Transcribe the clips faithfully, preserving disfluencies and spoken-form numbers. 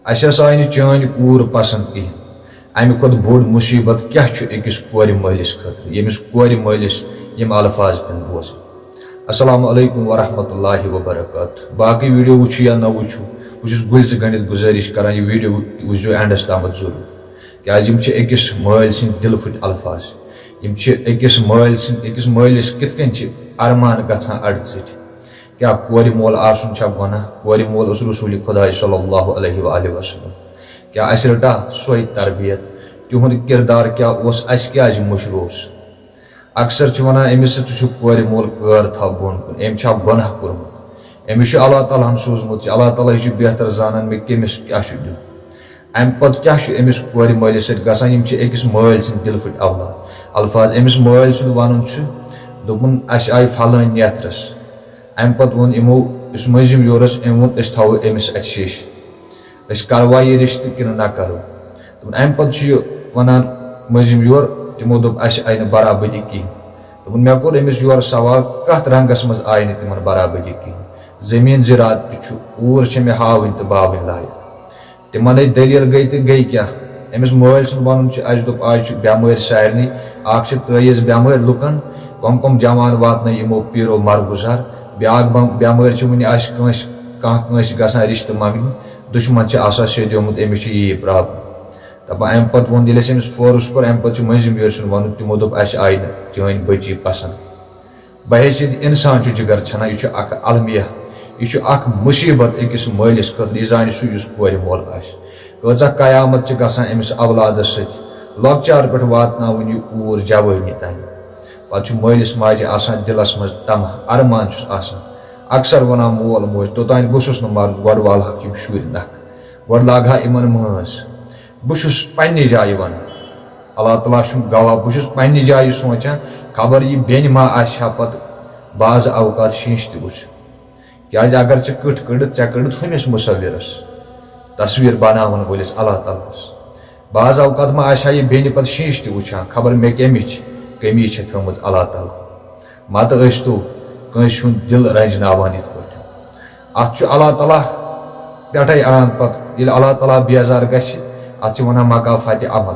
اَسہِ ہسا آیہِ نہٕ چٲنۍ کوٗر پسنٛد کِہیٖنۍ۔ اَمہِ کھۄتہٕ بوٚڑ مُصیٖبت کیٛاہ چھُ أکِس کورِ مٲلِس خٲطرٕ، ییٚمِس کورِ مٲلِس یِم الفاظ پیٚن بوزٕنۍ؟ السلام علیکم ورحمۃ اللہ وبرکاتہ۔ باقٕے video وٕچھِو یا نہ وٕچھِو، بہٕ چھُس گُلۍ زٕ گٔنٛڈِتھ گُزٲرِش کران، یہِ video وٕچھزیو endس تامَتھ ضروٗر، کیٛازِ یِم چھِ أکِس مٲلۍ سٕنٛدۍ دِلہٕ پھٕٹۍ الفاظ۔ یِم چھِ أکِس مٲلۍ سٕنٛدۍ، أکِس مٲلِس کِتھ کٔنۍ چھِ ارمان گژھان اَڑٕ ژٕٹھۍ۔ کیٛاہ کورِ مول آسُن چھا گۄناہ؟ کورِ مول اوس رسول خداے صلی اللہ علیہ وآلہ وسلم۔ کیٛاہ اَسہِ رٔٹا سۄے تربیت؟ تِہُنٛد کردار کیٛاہ اوس؟ اَسہِ کیٛازِ مٔشروو سُہ؟ اکثر چھِ وَنان، أمِس سۭتۍ چھُ کورِ مول کٲر تھاو بۄن کُن، أمۍ چھا گۄناہ کوٚرمُت؟ أمِس چھُ اللہ تعالیٰ ہن سوٗزمُت، اللہ تعالیٰ ہٕے چھُ بہتر زانان مےٚ کٔمِس کیٛاہ چھُ دیُن۔ اَمہِ پتہٕ کیٛاہ چھُ أمِس کورِ مٲلِس سۭتۍ گژھان؟ یِم چھِ أکِس مٲلۍ سٕنٛدۍ دِلہٕ پھٕٹۍ اولاد۔ الفاظ أمِس مٲلۍ سُنٛد وَنُن چھُ، دوٚپُن، اَسہِ آیہِ فلٲنۍ نیترس۔ اَمہِ پتہٕ ووٚن یِمو یُس مٔنٛزِم یور اوس، أمۍ ووٚن، أسۍ تھاوو أمِس اَتہِ شیٖشہٕ، أسۍ کروا یہِ رِشتہٕ کِنہٕ نہ کرو؟ دوٚپُن، اَمہِ پتہٕ چھُ یہِ وَنان مٔنٛزِم یور، تِمو دوٚپ، اَسہِ آیہِ نہٕ برابٔدی کِہیٖنۍ۔ دوٚپُن، مےٚ کوٚر أمِس یورٕ سوال، کَتھ رنٛگَس منٛز آیہِ نہٕ تِمَن برابٔدی کِہیٖنۍ؟ زٔمیٖن زِراعت تہِ چھُ، اوٗر چھےٚ مےٚ ہاوٕنۍ تہٕ باوٕنۍ لایق۔ تِمَن ہے دٔلیٖل گٔے تہٕ گٔے کیٛاہ؟ أمِس مٲلۍ سُنٛد وَنُن چھُ، اَسہِ دوٚپ، آز چھِ بٮ۪مٲرۍ سارنٕے، اَکھ چھِ تٲیٖز بٮ۪مٲرۍ لُکَن، کۄم کۄم جوان واتنٲے یِمو پیٖرو مَرگُزار، بیٛاکھ بٮ۪م-، بٮ۪مٲرۍ چھِ وٕنہِ اَسہِ کٲنٛسہِ، کانٛہہ کٲنٛسہِ گژھان رِشتہٕ منٛگنہِ، دُشمَن چھِ آسان سیٚدیومُت، أمِس چھِ یی problem۔ دَپان، اَمہِ پَتہٕ ووٚن، ییٚلہِ اَسہِ أمِس force کوٚر، اَمہِ پَتہٕ چھُ مٔنٛزِم یورٕ سُنٛد وَنُن، تِمو دوٚپ، اَسہِ آیہِ نہٕ چٲنۍ بٔچی پَسنٛد۔ بحیثیت اِنسان چھُ جِگر ژھٮ۪نان، یہِ چھُ اَکھ المیہ، یہِ چھُ اَکھ مُصیٖبت أکِس مٲلِس خٲطرٕ، یہِ زانہِ سُہ یُس کورِ مول آسہِ۔ کۭژاہ قیامت چھِ گژھان أمِس اولادَس سۭتۍ، لۄکچار پٮ۪ٹھ واتناوُن یہِ اوٗر جوٲنی تام۔ پَتہٕ چھُ مٲلِس ماجہِ آسان دِلَس منٛز طمع، ارمان چھُس آسان۔ اکثر وَنان مول موج، توٚتام گوٚژھُس نہٕ مَرُن، گۄڈٕ والہَکھ یِم شُرۍ نَکھٕ، گۄڈٕ لاگہٕ ہا یِمَن مٲنٛز۔ بہٕ چھُس پننہِ جایہِ ونان، اللہ تعالیٰ چھُم گواہ، بہٕ چھُس پننہِ جایہِ سونچان، خبر یہِ بیٚنہِ ما آسہِ ہا پتہٕ بعض اوقات شیٖنٛچ تہِ وٕچھان۔ کیازِ اگر ژٕ کٕٹھ کٔڑِتھ، ژےٚ کٔڑِتھ ہُمِس مُصوِرس، تصویر بناون وٲلِس اللہ تعالیٰ ہس۔ بعض اوقات ما آسہِ ہا یہِ بیٚنہِ پتہٕ شیٖنٛچ تہِ وٕچھان، خبر مےٚ کمِچ کمی چھےٚ تھٲومٕژ اللہ تعالیٰ۔ متہٕ ٲسۍ تو کٲنٛسہِ ہُنٛد دِل رنجناوان یِتھ پٲٹھۍ۔ اتھ چھُ اللہ تعالیٰ پٮ۪ٹھے انان پتہٕ، ییٚلہِ اللہ تعالیٰ بیزار گژھِ، اتھ چھِ ونان مکافاتِ عمل۔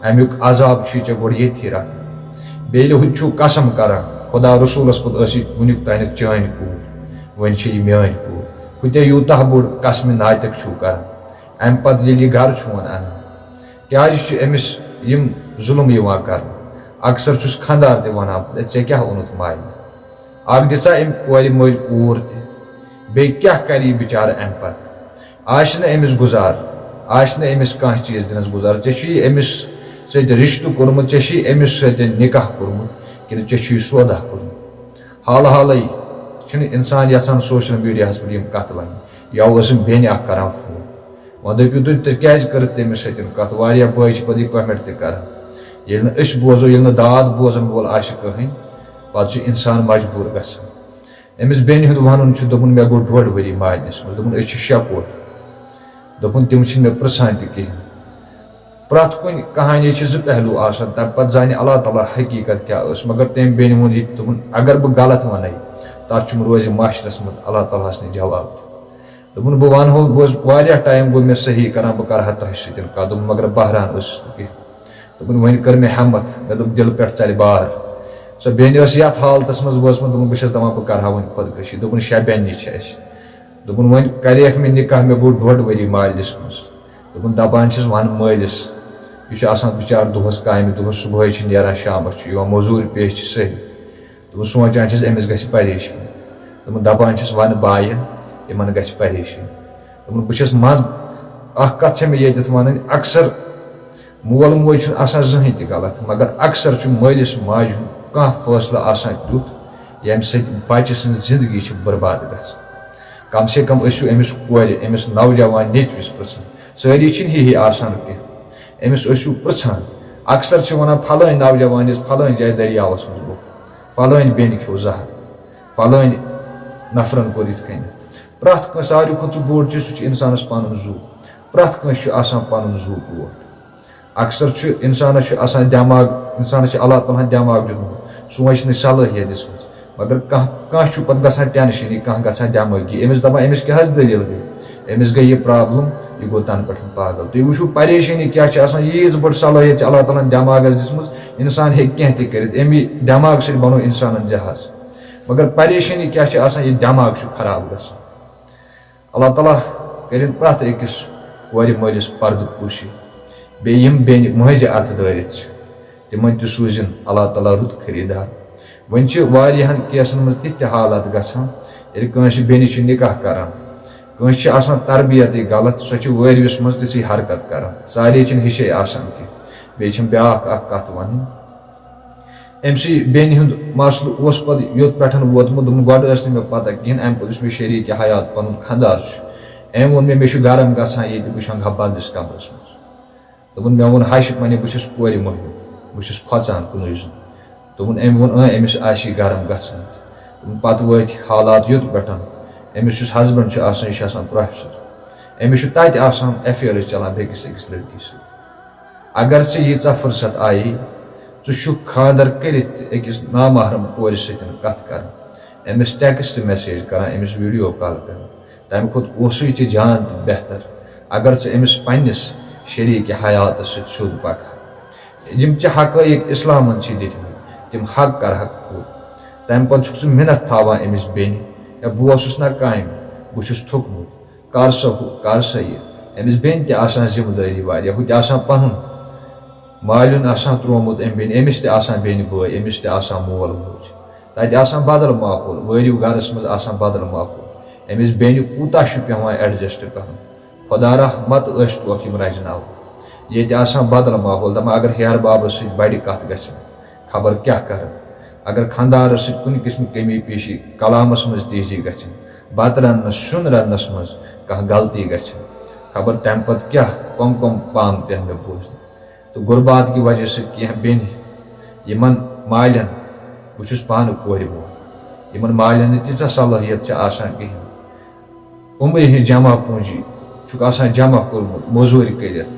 امیُک عذاب چھُے ژےٚ گۄڈٕ ییٚتھی رٹُن۔ بیٚیہِ ییٚلہِ ہُہ تہِ چھُو قسم کران، خدا رسولس پتہٕ ٲسٕے وُنیُک تانٮ۪تھ چٲنۍ کوٗر، وۄنۍ چھےٚ یہِ میٲنۍ کوٗر۔ ہُہ تہِ یوٗتاہ بوٚڑ قسمِ ناطق چھُو کران۔ امہِ پتہٕ ییٚلہِ یہِ گرٕ چھُون انان، کیازِ چھُ أمِس یِم ظُلم یِوان کرنہٕ؟ اکثر چھُس خانٛدار تہِ ونان، "ژےٚ کیٛاہ اوٚنُتھ مالہِ؟ اکھ دِژا أمۍ کورِ مٲلۍ کوٗر تہِ؟ بیٚیہِ کیٛاہ کرِ یہِ بِچارٕ امہِ پتہٕ؟ آسہِ نہٕ أمِس گُزار، آسہِ نہٕ أمِس کانٛہہ چیٖز دِنس گُزار۔ ژےٚ چھُے أمِس سۭتۍ رِشتہٕ کوٚرمُت، ژےٚ چھُے أمِس سۭتۍ نِکاح کوٚرمُت، کِنہٕ ژےٚ چھُے سودا کوٚرمُت؟" حال حالٕے چھُنہٕ انسان یژھان social mediaہس پٮ۪ٹھ یِم کتھٕ ونہِ۔ یَوٕ ٲسٕم بیٚنہِ اکھ کران فون، وۄنۍ دٔپِو تُہۍ، تُہۍ کیٛازِ کٔرٕتھ تٔمِس سۭتۍ کتھ؟ واریاہ بٲے چھِ پتہٕ یہِ comment تہِ کران۔ ییٚلہِ نہٕ أسۍ بوزو، ییٚلہِ نہٕ داد بوزن وول آسہِ کٕہٕنۍ، پتہٕ چھُ انسان مجبوٗر گژھان۔ أمِس بیٚنہِ ہُنٛد وَنُن چھُ، دوٚپُن، مےٚ گوٚو ڈۄڈ ؤری مالِنِس منٛز، دوٚپُن، أسۍ چھِ شےٚ کورِ۔ دوٚپُن، تِم چھِنہٕ مےٚ پرٛژھان تہِ کِہیٖنۍ۔ پرٛٮ۪تھ کُنہِ کہانی چھِ زٕ پہلو آسان، تَمہِ پَتہٕ زانہِ اللہ تعالیٰ حقیٖقت کیٛاہ ٲس۔ مگر تٔمۍ بیٚنہِ ووٚن یہِ، دوٚپُن، اگر بہٕ غلط وَنَے، تَتھ چھُم روزِ معاشرَس منٛز اللہ تعالیٰ ہَس نہٕ جواب دیُن۔ دوٚپُن، بہٕ وَنہو، بہٕ اوسُس واریاہ time گوٚو مےٚ صحیح کران، بہٕ کَرٕ ہا تۄہہِ سۭتۍ کَتھ۔ دوٚپُن، مگر بہران ٲسٕس نہٕ کینٛہہ۔ دوٚپُن، وۄنۍ کٔر مےٚ ہٮ۪مَتھ، مےٚ دوٚپ، دِلہٕ پٮ۪ٹھ ژَلہِ بار۔ سۄ بیٚنہِ ٲس یَتھ حالتَس منٛز وٲژمٕژ، دوٚپُن، بہٕ چھَس دَپان، بہٕ کَرٕ ہا وۄنۍ خۄدکٔشی۔ دوٚپُن، شےٚ بیٚنہِ چھِ اَسہِ۔ دوٚپُن، وۄنۍ کَریکھ مےٚ نِکاح، مےٚ گوٚو ڈۄڈ ؤری مالِس منٛز۔ دوٚپُن، دَپان چھِس، وَن مٲلِس، یہِ چھُ آسان بِچارٕ دۄہَس کامہِ، دۄہَس صُبحٲے چھِ نیران، شامَس چھُ یِوان، مٔزوٗرۍ پیش چھِ سٲری۔ دوٚپُن، سونٛچان چھِس، أمِس گژھِ پریشٲنی۔ دوٚپُن، دَپان چھِس، وَن باین، یِمَن گژھِ پریشٲنی۔ دوٚپُن، بہٕ چھَس منٛز، اَکھ کَتھ چھےٚ مےٚ ییٚتٮ۪تھ وَنٕنۍ، اکثر مول موج چھُنہٕ آسان زٕہٕنۍ تہِ غلط، مگر اکثر چھُ مٲلِس ماجہِ ہُنٛد کانٛہہ فٲصلہٕ آسان تیُتھ، ییٚمہِ سۭتۍ بچہٕ سٕنٛز زندگی چھِ برباد گژھان۔ کم سے کم ٲسِو أمِس کورِ، أمِس نوجوان نیٚچوِس پرٛژھان۔ سٲری چھِنہٕ ہی ہی آسان کینٛہہ۔ أمِس ٲسِو پرٛژھان۔ اکثر چھِ وَنان، "فلٲنۍ نوجوان یُس فلٲنۍ جایہِ دٔریاوَس منٛز گوٚو، فلٲنۍ بیٚنہِ کھیوٚو زہر، فلٲنۍ نفرَن کوٚر یِتھ کٔنۍ۔" پرٛٮ۪تھ کٲنٛسہِ، ساروی کھۄتہٕ چھُ بوٚڑ چیٖز، سُہ چھُ اِنسانَس پَنُن زُو۔ پرٛٮ۪تھ کٲنٛسہِ چھُ آسان پَنُن زُو ٹوٹھ۔ اکثر چھُ اِنسانَس چھُ آسان دٮ۪ماغ، اِنسانَس چھُ اللہ تعالیٰ ہَن دٮ۪ماغ دیُتمُت، سونٛچنٕچ صلٲحیت دِژمٕژ۔ مگر کانٛہہ، کانٛہہ چھُ پَتہٕ گژھان ٹٮ۪نشَنٕے، کانٛہہ گژھان دٮ۪مٲغی، أمِس دَپان، أمِس کیٛاہ حظ دٔلیٖل گٔے؟ أمِس گٔے یہِ problem، یہِ گوٚو تَنہٕ پٮ۪ٹھ پاگل۔ تُہۍ وٕچھِو، پریشٲنی کیٛاہ چھِ آسان، ییٖژ بٔڑ صلٲحیت چھِ اللہ تعالیٰ ہَن دٮ۪ماغَس دِژمٕژ، اِنسان ہیٚکہِ کینٛہہ تہِ کٔرِتھ، اَمی دٮ۪ماغ سۭتۍ بَنوو اِنسانَن جہاز۔ مگر پریشٲنی کیٛاہ چھِ آسان، یہِ دٮ۪ماغ چھُ خراب گژھان۔ اللہ تعالیٰ کٔرِن پرٛٮ۪تھ أکِس کورِ مٲلِس پردٕ پوشی، بیٚیہِ یِم بیٚنہِ مٲنٛزِ اَتھٕ دٲرِتھ چھِ، تِمن تہِ سوٗزِن اللہ تعالیٰ رُت خریٖدار۔ وۄنۍ چھِ واریاہن کیسن منٛز تِتھۍ تہِ حالات گژھان، ییٚلہِ کٲنٛسہِ بیٚنہِ چھِ نکاح کران، کٲنٛسہِ چھِ آسان تربیتٕے غلط، سۄ چھِ وٲرۍوِس منٛز تِژھٕے حرکت کران، سارے چھِنہٕ ہِشے آسان کینٛہہ۔ بیٚیہِ چھِم بیٛاکھ اکھ کتھ ونٕنۍ، أمۍ سٕے بیٚنہِ ہُنٛد مسلہٕ اوس پتہٕ یوٚت پٮ۪ٹھ ووتمُت، دوٚپُن، گۄڈٕ ٲس نہٕ مےٚ پتہ کِہیٖنۍ، امہِ پتہٕ یُس مےٚ شریٖکہِ حیات پنُن خانٛدار چھُ، أمۍ ووٚن مےٚ، مےٚ چھُ گرم گژھان ییٚتہِ، بہٕ شۄنٛگہٕ ہا بدلِس کمرس منٛز۔ دوٚپُن، مےٚ ووٚن، ہش، وَنے بہٕ چھَس کورِ مۄہنیو، بہٕ چھَس کھۄژان کُنُے زوٚن۔ دوٚپُن، أمۍ ووٚن، اۭں، أمِس آسی گرم گژھان۔ دوٚپُن، پتہٕ وٲتۍ حالات یوٚت پٮ۪ٹھ، أمِس یُس ہسبنڈ چھُ آسان، یہِ چھُ آسان پروفیسر، أمِس چھُ تَتہِ آسان افیئرز چلان بیٚکِس أکِس لڑکی سۭتۍ۔ اگر ژےٚ ییٖژاہ فرصت آیی، ژٕ چھُکھ خانٛدر کٔرِتھ تہِ أکِس نامحرم کورِ سۭتۍ کتھ کران، أمِس ٹیکسٹ میسیج کران، أمِس ویڈیو کال کران، تَمہِ کھۄتہٕ اوسُے ژےٚ جان تہٕ بہتر اگر ژٕ أمِس پننِس شریٖکہِ حیاتس سۭتۍ سیوٚد پکہٕ ہا۔ یِم ژےٚ حقٲیق اسلامن چھِ دِتمٕتۍ، تِم حق کرہکھ پوٗرٕ۔ تَمہِ پتہٕ چھُکھ ژٕ مِنتھ تھاوان أمِس بیٚنہِ، ہے، بہٕ اوسُس نہ کامہِ، بہٕ چھُس تھوٚکمُت، کر سا ہُہ، کر سا یہِ۔ أمِس بیٚنہِ تہِ آسان ذمہٕ دٲری واریاہ، ہُہ تہِ آسان پنُن مالیُن آسان ترٛوومُت أمۍ بیٚنہِ، أمِس تہِ آسان بیٚنہِ بٲے، أمِس تہِ آسان مول موج۔ تَتہِ آسان بدل ماحول، وٲرِو گرس منٛز آسان بدل ماحول۔ أمِس بیٚنہِ کوٗتاہ چھُ پٮ۪وان ایڈجسٹ کرُن؟ خۄدا رحمت ٲسۍ توکھ یِم رجناوان۔ ییٚتہِ آسان بدل ماحول، دَپان اگر ہیہر بابس سۭتۍ بڑِ کتھ گژھِ، خبر کیٛاہ کرن۔ اگر خانٛدارس سۭتۍ کُنہِ قٕسمٕچ کمی پیشی، کلامس منٛز تیزی گژھِ، بتہٕ رننس، سیُن رننس منٛز کانٛہہ غلطی گژھِ، خبر تمہِ پتہٕ کیٛاہ کۄم کۄم پام پٮ۪ن مےٚ بوزنہِ۔ تہٕ غربات کہِ وجہ سۭتۍ کینٛہہ بیٚنہِ، یِمن مالٮ۪ن، بہٕ چھُس پانہٕ کورِ مول، یِمن مالٮ۪ن نہٕ تیٖژاہ صلٲحیت چھِ آسان کِہیٖنۍ۔ عمرِ ہٕنٛز جمع پوٗنٛجی چھُکھ آسان جمع کوٚرمُت موٚزوٗرۍ کٔرِتھ،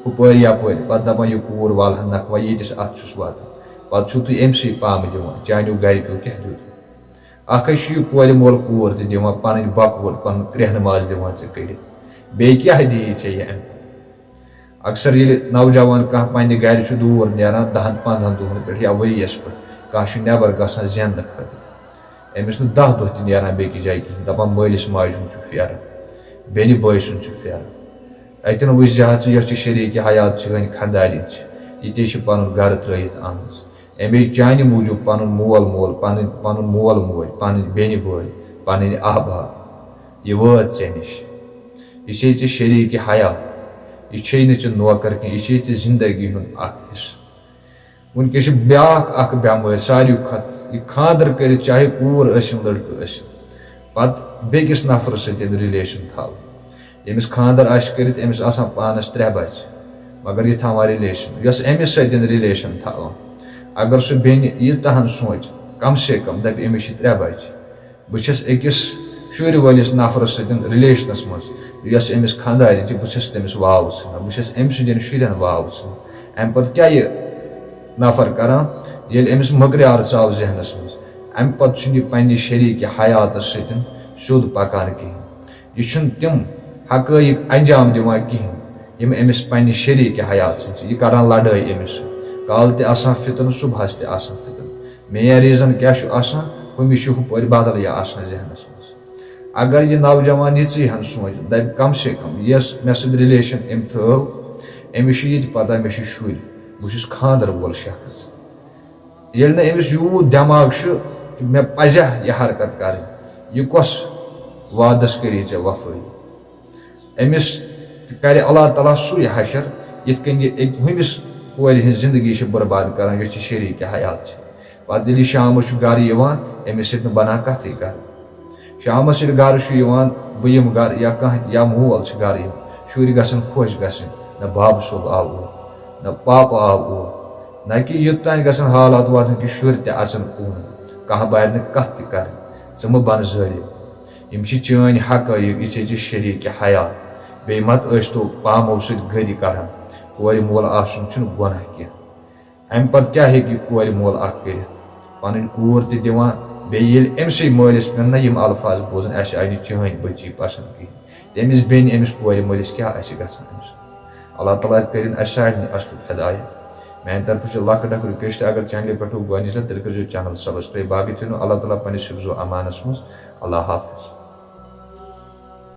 ہُپٲرۍ یپٲرۍ، پتہٕ دپان، یہِ کوٗر والہٕ ہن نکھٕ وۄنۍ ییٖتِس اتھ چھُس واتان۔ پتہٕ چھُو تُہۍ أمۍ سٕے پامہٕ دِوان، چانیو گرِکیو کیٛاہ دیُت؟ اکھ حظ چھُ یہِ کورِ مول کوٗر تہِ دِوان پنٕنۍ بۄکہٕ ووٹ، پنُن کرٛیٚہنہٕ ماز دِوان ژےٚ کٔڑِتھ، بیٚیہِ کیٛاہ دِیہِ ژےٚ یہِ امہِ پتہٕ؟ اکثر ییٚلہِ نوجوان کانٛہہ پننہِ گرِ چھُ دوٗر نیران دَہَن پنٛدہَن دۄہَن پٮ۪ٹھ یا ؤریَس پٮ۪ٹھ، کانٛہہ چھُ نٮ۪بر گژھان زیننہٕ خٲطرٕ، أمِس نہٕ دَہ دۄہ تہِ نیران بیٚکِس جایہِ کِہیٖنۍ، دَپان مٲلِس ماجہِ ہُنٛد چھُ پھیران، بیٚنہِ بٲے سُنٛد چھُ پھیران۔ اَتہِ نہٕ وٕچھ زِ ہا ژٕ، یۄس ژےٚ شریٖکہِ حیات چھِ، وۄنۍ خانٛدارِنۍ چھِ، یہِ تے چھِ پنُن گرٕ ترٲیِتھ آمٕژ، أمۍ چانہِ موٗجوٗب پنُن مول مول، پنٕنۍ، پنُن مول موج، پنٕنۍ بیٚنہِ بٲے، پنٕنۍ احباب، یہِ وٲژ ژےٚ نِش۔ یہِ چھے ژےٚ شریٖکہِ حیات، یہِ چھے نہٕ ژےٚ نوکر کینٛہہ، یہِ چھے ژےٚ زندگی ہُنٛد اکھ حصہٕ۔ وٕنکیٚس چھِ بیٛاکھ اکھ بٮ۪مٲرۍ ساروی کھۄتہٕ، یہِ خانٛدر کٔرِتھ چاہے کوٗر ٲسِن لڑکہٕ ٲسِن، پتہٕ بیٚکِس نفرٕ سۭتۍ ریلیشن تھاوُن۔ ییٚمِس خانٛدر آسہِ کٔرِتھ، أمِس آسان پانس ترٛےٚ بچہِ، مگر یہِ تھاوان ریلیشن، یۄس أمِس سۭتۍ ریلیشن تھاوان۔ اگر سُہ بیٚنہِ یہِ تہن سونٛچہِ، کم سے کم دپہِ، أمِس چھِ ترٛےٚ بچہِ، بہٕ چھَس أکِس شُرۍ وٲلِس نفرَس سۭتۍ ریلیشنَس منٛز، یۄس أمِس خانٛدارِنۍ چھِ، بہٕ چھَس تٔمِس واو ژھٕنان، بہٕ چھَس أمۍ سٕنٛدٮ۪ن شُرٮ۪ن واو ژھٕنان۔ اَمہِ پَتہٕ کیٛاہ یہِ نفر کران، ییٚلہِ أمِس مٔکریار ژاو ذہنَس منٛز، اَمہِ پَتہٕ چھُنہٕ یہِ پنٛنہِ شریٖکہِ حیاتَس سۭتۍ سیوٚد پکان کِہیٖنۍ۔ یہِ چھُنہٕ تِم حقٲیق انجام دِوان کِہیٖنۍ، یِم أمِس پنٛنہِ شریٖکہِ حیات سۭتۍ چھِ۔ یہِ کران لڑٲے أمِس سۭتۍ، کالہٕ تہِ آسان فتنہٕ، صُبحَس تہِ آسان فتنہٕ۔ مین ریزن کیٛاہ چھُ آسان؟ ہُمِس چھُ ہُپٲرۍ بدلٕے آسان ذہنس منٛز۔ اگر یہِ نوجوان یِژٕے ہن سونٛچہِ، دپہِ، کم سے کم یۄس مےٚ سۭتۍ ریلیشن أمۍ تھٲو، أمِس چھُ یہِ تہِ پتہ مےٚ چھِ شُرۍ، بہٕ چھُس خانٛدر وول شخص۔ ییٚلہِ نہٕ أمِس یوٗت دٮ۪ماغ چھُ کہِ مےٚ پزیٛا یہِ حرکت کرٕنۍ، یہِ کۄس وعدس کٔری ژےٚ وفٲیی؟ أمِس تہِ کرِ اللہ تعالیٰ سُے حشر، یِتھ کٔنۍ یہِ أکۍ ہُمِس کورِ ہٕنٛز زندگی چھِ برباد کران، یۄس یہِ شریٖکہِ حیات چھِ۔ پتہٕ ییٚلہِ یہِ شامس چھُ گرٕ یِوان، أمِس سۭتۍ نہٕ بنان کتھٕے کرٕنۍ۔ شامس ییٚلہِ گرٕ چھُ یِوان، بہٕ یِمہٕ گرٕ یا کانٛہہ تہِ یا مول چھُ گرٕ یِوان، شُرۍ گژھن خۄش گژھٕنۍ، نہ بابہٕ صٲب آو اور، نہ پاپہٕ آو اور، نہ کہِ یوٚتام گژھن حالات واتٕنۍ کہِ شُرۍ تہِ اژن کوٗنہٕ، کانٛہہ بارِ نہٕ کتھ تہِ کرٕنۍ، ژٕ مہٕ بن ظٲلِم۔ یِم چھِ چٲنۍ حقٲیق، یہِ ژےٚ چھِ شریٖکہِ حیات۔ بیٚیہِ مت ٲسۍ تو پامو سۭتۍ گٔدۍ کران۔ کورِ مول آسُن چھُنہٕ گۄناہ کینٛہہ۔ اَمہِ پتہٕ کیٛاہ ہیٚکہِ یہِ کورِ مول اکھ کٔرِتھ؟ پنٕنۍ کوٗر تہِ دِوان، بیٚیہِ ییٚلہِ أمۍ سٕے مٲلِس پٮ۪ن نہ یِم الفاظ بوزن، "اَسہِ آیہِ نہٕ چٲنۍ بٔچی پسنٛد کِہیٖنۍ، تٔمِس بیٚنہِ، أمِس کورِ مٲلِس کیٛاہ آسہِ گژھان أمِس؟ اللہ تعالیٰ کٔرِن اَسہِ سارنٕے اَصلُک ہدایت۔ میٛانہِ طرفہٕ چھِ لۄکٕٹ اَکھ request، اگر channel پٮ۪ٹھ چھُو گۄڈٕنِچ لَٹہِ، تیٚلہِ کٔرۍزیو channel subscribe۔ باقٕے تھٲیِو نہٕ اللہ تعالیٰ پنٛنِس حفظ و امانَس منٛز۔ اللہ حافظ۔